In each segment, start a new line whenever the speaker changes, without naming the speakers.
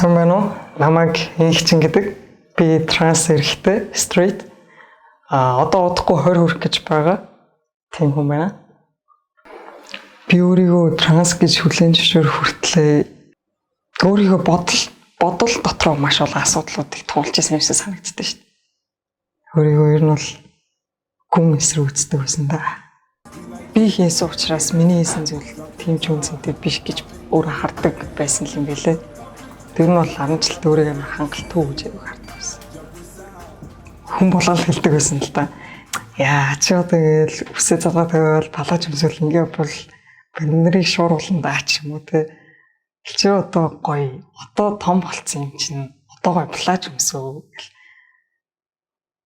Сайн байна уу? Намайг Инхчин гэдэг. Би транс эрэгтэй, straight. Одоо удахгүй 20 хүрэх гэж байгаа. Тийм хүн байна. Би өөрийгөө транс гэж хүлээн зөвшөөрөх хүртлээр өөрийгөө бодол дотроо маш олон асуудлуудыг туулж исэн юм шиг санагддаг шүү дээ. Өөрийгөө ер нь бол гүн эсрүүцдэг байсан да. Би хийсэн учраас миний хийсэн зүйл тийм ч үнцэнтэй биш гэж өөрөө хардаг байсан юм билээ. Тэр нь бол 10 жилд өөрийгөө амар хангалтгүй гэж аяг хардаг байсан. Хүн болгол хэлдэг байсан л да. Яа чи одоо ингээл үсээ залгаа тавиал палаж өмсөөл ингээ бол бид нарыг шууруулсан даа ч юм уу те. Чи одоо гоё одоо том болцсон юм чинь одоо гоё палаж өмсөө гэл.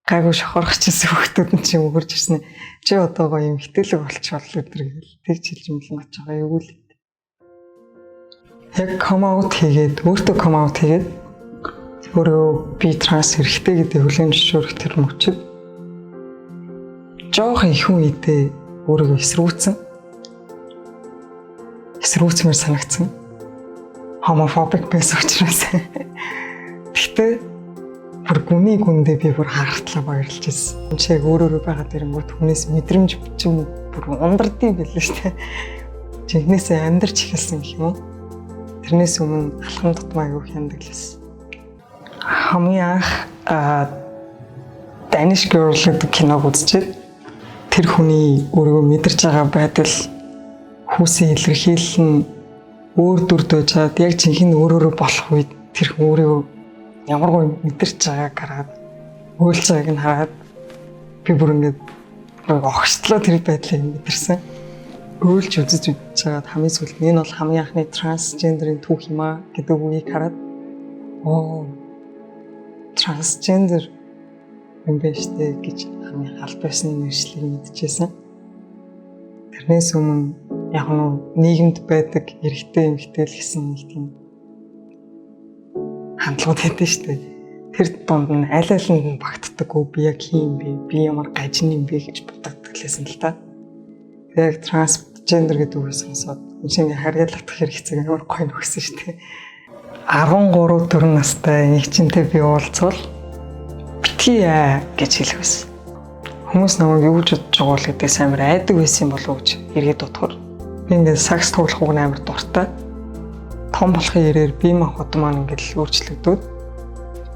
Гайгүй шохорох чийсэн хүүхдүүд нь чинь өгөрж ирсэн. Чи одоо гоё юм хитэлэг болчихвол өдр гэл тэг чилж мэлэн очиж байгаа юу л. Яг come out хийгээд өөртөө come out хийгээд өөрөө би транс эрэгтэй гэдэг хүлээн зөвшөөрөх тэр мөчид жоохон их үедээ өөрийгөө эсрүүцмээр санагдсан. Homophobic байсан учраас. Гэхдээ бүр гүний гүндээ би бүр харахтлаа баярлж ирсэн. Энд чи яг өөрөөрөө байгаа дэрэнгүүт хүнээс мэдрэмж чинь бүр ундардсан байлээ шүү дээ. Жинхнээсээ амьдарч эхэлсэн гэх юм уу? Тэрнээс өмнө алхам тутмаа аягүй хяндаг л байсан. Хамгийн анх Danish Girl гэдэг киног үзчихэд тэр хүний өөрийгөө мэдэрч байгаа байдал, хүүсийн илэрхийлэл нь өөр дүрд байж чад яг жинхэнэ өөрөөрөө болох үед тэр хүн өөрийгөө ямар гоё мэдэрч байгааг хараад, уйлж байгааг нь хараад би бүр ингээд огштлоо тэр байдлыг мэдэрсэн. Уйлж үзэж үзэж байгаад хамгийн сүүлд энэ бол хамгийн анхны трансгендерийн түүх юм аа гэдэг үгийг хараад оо трансгендер юм байна штэ гэж хамгийн аль биесны нэршлиг мэдчихсэн. Тэрнээс өмнө яг нь нийгэмд байдаг эрэгтэй эмэгтэй л гэсэн нэг тийм хандлагууд байдаг штэ. Тэр дунд нь аль алинд нь багтдаггүй, би яг хин юм бэ? Би ямар гажин юм бэ гэж бодогддог лээсэн л та. Яг трансгендер гэдэг үгийг сонсоод энэ чинь харьяалагдах хэрэгцээг амар гоё нөхсөн шүү дээ. 13 4 настай нэгчинтэй би уулзвал битгий яа гэж хэлэх байсан. Хүмүүс намайг юу гэж бодож байгаа бол гэдгээс амар айдаг байсан юм болов уу гэж эргээд бодохоор би ингээд сагс тоглох уг амар дуртай. Том болохын ирээр бие махбод маань ингээд л өөрчлөгдөөд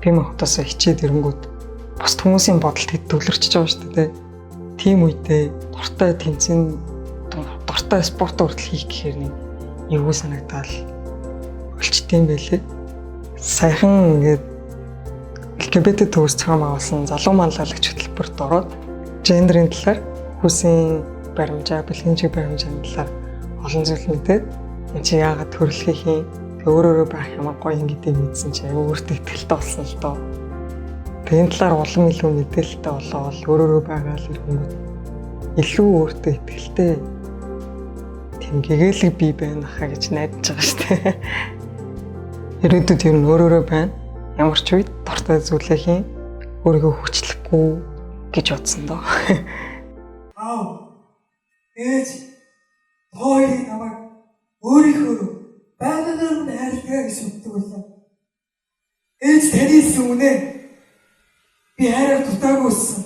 бие махбодоос хичээд ирэнгүүт бус хүмүүсийн бодолд хэд төвлөрчөж байгаа шүү дээ. Тийм үедээ дуртай тэмцээн, дуртай спорт хүртэл хийх гэхээр нэг эвгүй санагдаал болчтой юм байлээ. Саяхан ингээд LGBT төвс цагаан байгуулсан залуу манлайлагч хөтөлбөрт ороод гендерийн талаар, хүмүүсийн баримжаа, бэлгийн баримжааны талаар олон зүйл мэдээд энэ чи яагаад төрөлхийг хийн, өөрөөрөө байх ямар гоё юм гэдгийг мэдсэн чи аягүй өөртөө итгэлтэй болсон л доо. Тэгээ энэ талаар улам илүү мэдээлэлтэй болоод өөрөөрөө байгаа л ирэнгүүт илүү өөртөө итгэлтэй тийм гэгээлэг бий байна хаа гэж найдаж байгаа шүү дээ. Ирээдүйд ер нь өөрөөрөө байна. Ямар ч үед дуртай зүйлээ хийн, өөрийгөө хүчлэхгүй гэж бодсон доо.
Аав, ээж, та хоёрыг намайг өөрийнхөө байгагаар минь хайрладаг гэж боддог байлаа. Ээж, таны хэлсэн үнэ. Би хайраар дутаагүй өссөн.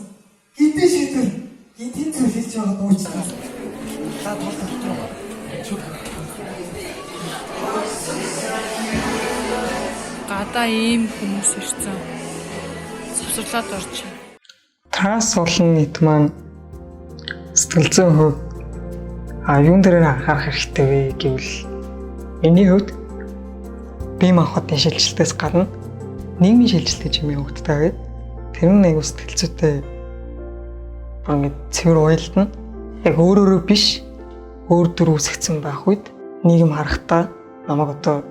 Гинтийн шийдвэр, гинтийн зүйл хэлж байгаад уучлаа. Та тол дотор.
Гадаа ийм хүмүүс ирсэн. Сувсарлаад орж.
Транс олон нийт маань сэтгэл зүйн хувьд юун дээр анхаарах хэрэгтэй вэ гэвэл миний хувьд бие махбодын шилжилтээс гадна нийгмийн шилжилт гэж юм явагддаг гээд тэр нь айгуу сэтгэл зүйтэй бүр ингэ цэвэр уялдана. Яг өөрөөрөө биш, өөр дүр үүсгэсэн байх үед нийгэм харахтаа, намайг одоо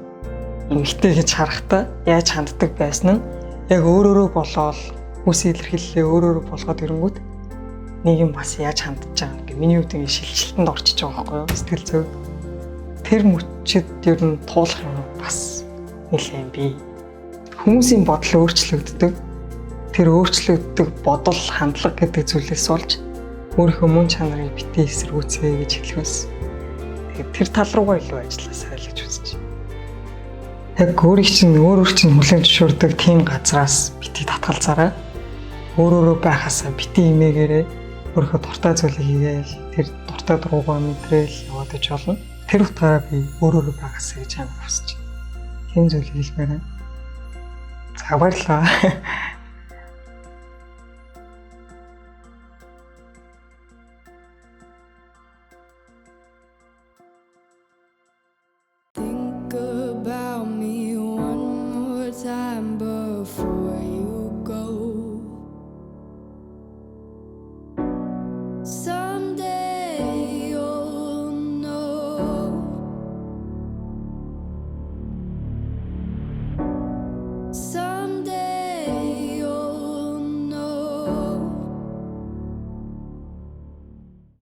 эмэгтэй гэж харахтаа яаж ханддаг байсан нь яг өөрөөрөө болоод үс илэрхийллээ өөрөөрөө болгоод ирэнгүүт нийгэм бас яаж хандж байгаа ингээ миний хувьд ингээ шилжилтэнд орчиж байгаа байхгүй юу, сэтгэл зүй. Тэр мөчид ер нь туулах юм бас нэлээд бий. Хүмүүсийн бодол өөрчлөгддөг. Тэр өөрчлөгддөг бодол, хандлага гэдэг зүйлээс болж өөрийнхөө мөн чанарыг битгий эсэргүүцээ гэж хэлэх байсан. Тэгээд тэр тал руугаа илүү ажилласаа л гэж үзэж байна. Яг өөрийг чинь өөр өөр чинь хүлээн зөвшөөрдөг тийм газраас бити татгалзаарай. Өөр өөрөө байхасаа бити имээгээрээ өөрийнхөө дуртай зүйлийг хийгээл, тэр дуртай дургугаа мэдрээл яваад иж болно. Тэр утгаараа би өөр өөрөө байгаасаа гэж амар хүсэж байна. Тийм зүйлийг хэлмээр байна. За, баярлалаа.